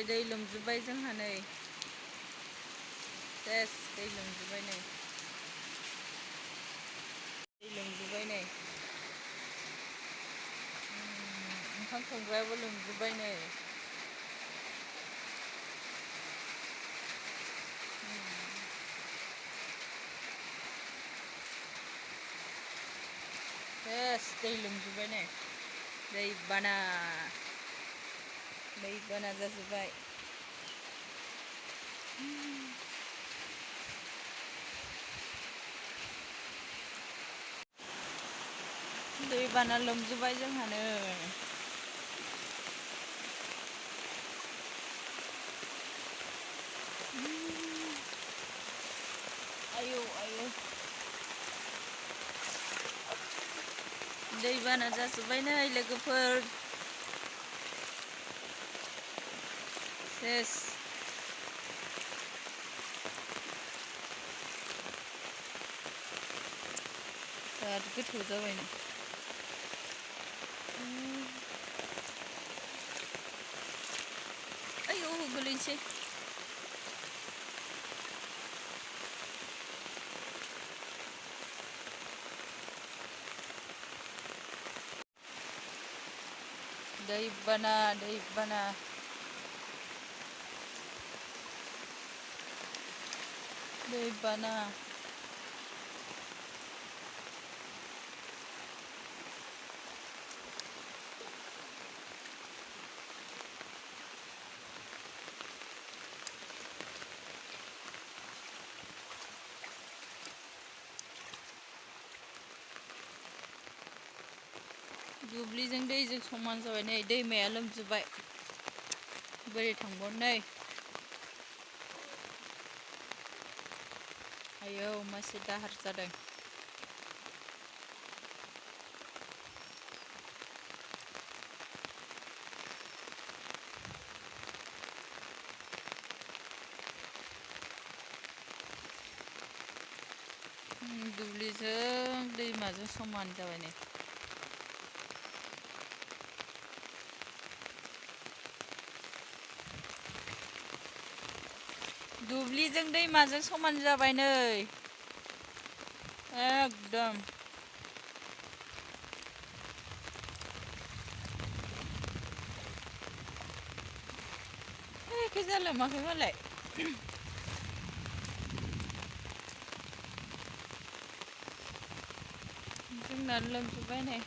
दै लोमजोब्बाय जोंहा नै सेस दै लोमजोब्बाय नै ओंखाम संग्रायाबो लोमजोब्बाय नै सेस दै लोमजोब्बाय नै दैबाना जाजोब्बाय दैबाना लोमजोब्बाय जोंहानो आयौ दैबाना जाजोब्बाय नै लोगोफोर सेस बिराद गोथौ जाबाय नै आयौ गोलैनोसै दैबाना दुब्लिजों दैजों समान जाबाय नै दैमाया लोमजोब्बाय बोरै थांबावनो नै आयौ मासे दाहार जादों दुब्लिजों दैमाजों समान जाबाय नै दुब्लिजों दैमाजों समान जाबाय नै एकदम एखे लोमाखै मालाय जोंना लोमजोब्बाय नै